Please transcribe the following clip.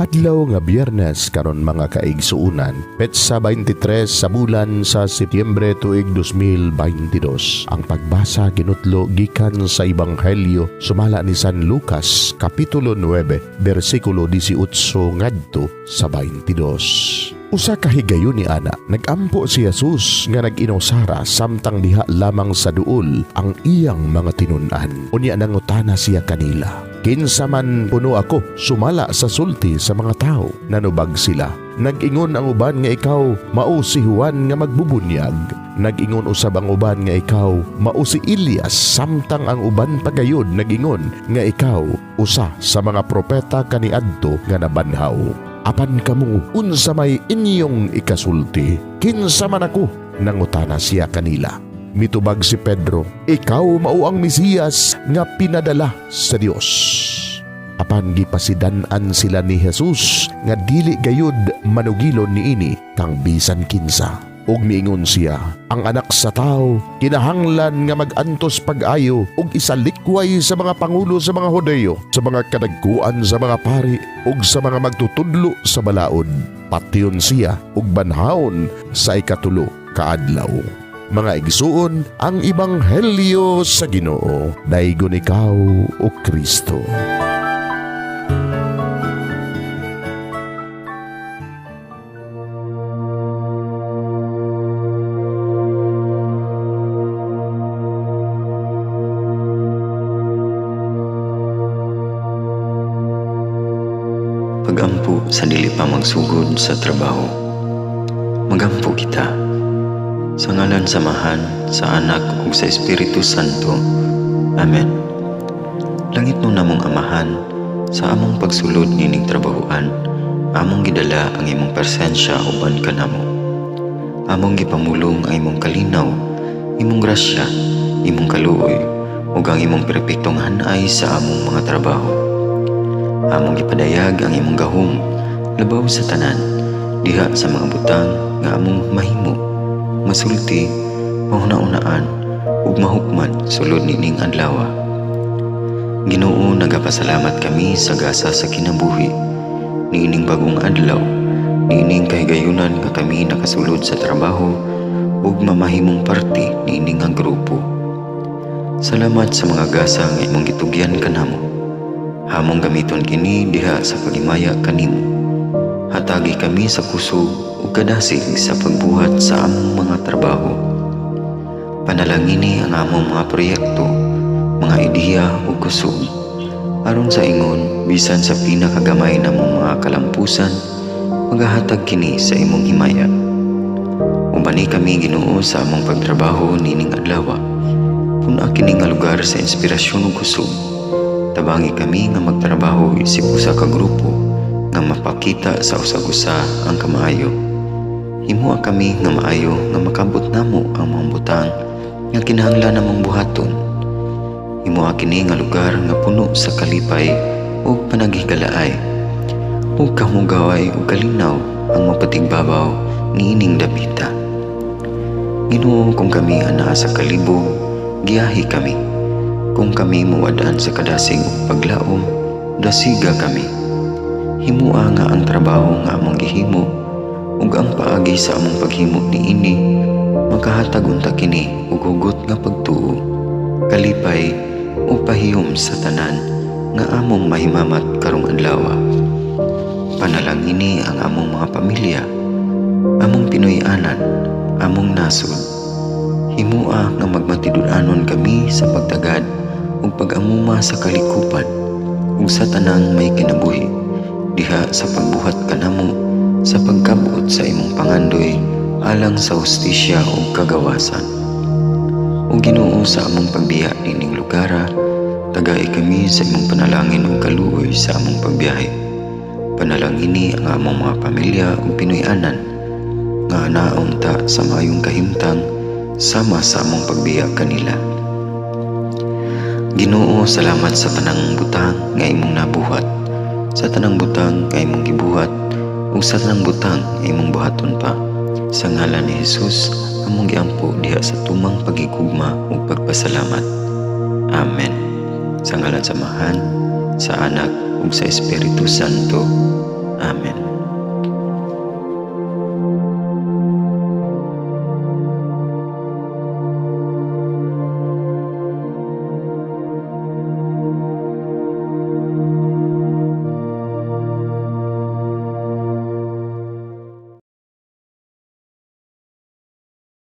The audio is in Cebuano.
Adlaw nga Biyernes karon, mga kaigsuunan, petsa 23 sa bulan sa Setyembre, tuig 2022. Ang pagbasa ginutlo gikan sa Ebanghelyo sumala ni San Lucas, kapitulo 9, bersikulo 18 ngadto sa 22. Usa ka higayon ni ana, nagampo si Jesus nga nag-inusara samtang diha lamang sa duol ang iyang mga tinun-an. Unya nangutana siya kanila, "Kinsa man kuno ako sumala sa sulti sa mga tao?" Nanubag sila. Nag-ingon ang uban nga ikaw mao si Juan nga magbubunyag. Nag-ingon usab ang uban nga ikaw mao si Elias, samtang ang uban pagayod nag-ingon nga ikaw usa sa mga propeta kaniadto nga nabanhaw. "Apan kamo, unsa may inyong ikasulti? Kinsa man ako?" nangutana siya kanila. Mitubag si Pedro, "Ikaw mao ang Mesiyas nga pinadala sa Dios." Apan gipasidan-an sila ni Jesus nga dili gayud manugilon niini kang bisan kinsa. Ug miingon siya, "Ang Anak sa Tao kinahanglan nga mag-antos pag-ayo ug isalikway sa mga pangulo sa mga Hudeyo, sa mga kadagkuan sa mga pari ug sa mga magtutudlo sa balaod. Patyon siya ug banhawon sa ikatulo ka adlaw." Mga igsuon, ang Ebanghelyo sa Ginoo. Daygon ikaw, o Kristo. Pagampo sa dili pa magsugod sa trabaho. Magampo kita. Sa ngalan sa Amahan, sa Anak ug sa Espiritu Santo. Amen. Langitnon namong Amahan, sa among pagsulod nining trabahoan, among gidala ang imong presensya uban kanamo. Among gipamulong ang imong kalinaw, imong grasya, imong kaluoy, ug ang imong perpektong hanay sa among mga trabaho. Among gipadayag ang imong gahom labaw sa tanan diha sa mga butang nga among mahimo, masulti, mahuna-unaan ug mahukman sulod nining adlaw. Ginoo, nagapasalamat kami sa gasa sa kinabuhi niining bag-ong adlaw, niining kahigayunan nga kami nakasulod sa trabaho ug mamahimong parte niini nga grupo. Salamat sa mga gasa nga imong gitugyan kanamo. Among gamiton kini diha sa paghimaya kanimo. Hatagi kami sa kusog ug kadasig sa pagbuhat sa among mga trabaho. Panalangini ang among mga proyekto, mga ideya ug kusog. Aron sa ingon, bisan sa pinakagamay namong mga kalampusan, magahatag kini sa imong himaya. Ubani kami, Ginoo, sa among pagtrabaho nining adlaw. Pun-a kini nga lugar sa inspirasyon ug kusog. Tabangi kami nga magtrabaho isip usa ka grupo nga mapakita sa usag-usa ang kamaayo. Himoa kami nga maayo nga makabot namo ang mga butang nga kinahanglan namong buhaton. Himoa kini nga lugar nga puno sa kalipay ug panaghigalaay. Ug kahugaway ug kalinaw ang mapatigbabaw niining dapita. Ginoo, kung kami anaa sa kalibog, giyahi kami. Kung kami muwad-an sa kadasig ug paglaom, dasiga kami. Himoa nga ang trabaho nga among gihimo ug ang paagi sa among paghimo niini makahatag unta kini og hugot nga pagtuo, kalipay ug pahiyom sa tanan nga among mahimamat karong adlaw. Panalangini ang among mga pamilya, among Pinoy-anan, among nasod. Himoa nga magmatinud-anon kami sa pagtagad ug pag-amuma sa kalikupan ug sa tanang may kinabuhi diha sa pagbuhat kanamo sa pagkabot sa imong pangandoy alang sa hustisya ug kagawasan. O Ginoo, sa among pagbiya nining lugara, tagai kami sa imong panalangin ug kaluoy sa among pagbiyahe. Panalangini ang among mga pamilya ug Pinoy-anan nga anaon ta sa maayong kahimtang sama sa among pagbiya kanila. Ginoo, salamat sa tanang butang nga imong nabuhat, sa tanang butang nga imong gibuhat, ug sa tanang butang nga imong buhaton pa. Sa ngalan ni Jesus, among giampo diha sa tumang pagigugma ug pagpasalamat. Amen. Sa ngalan sa Amahan, sa Anak ug sa Espiritu Santo. Amen.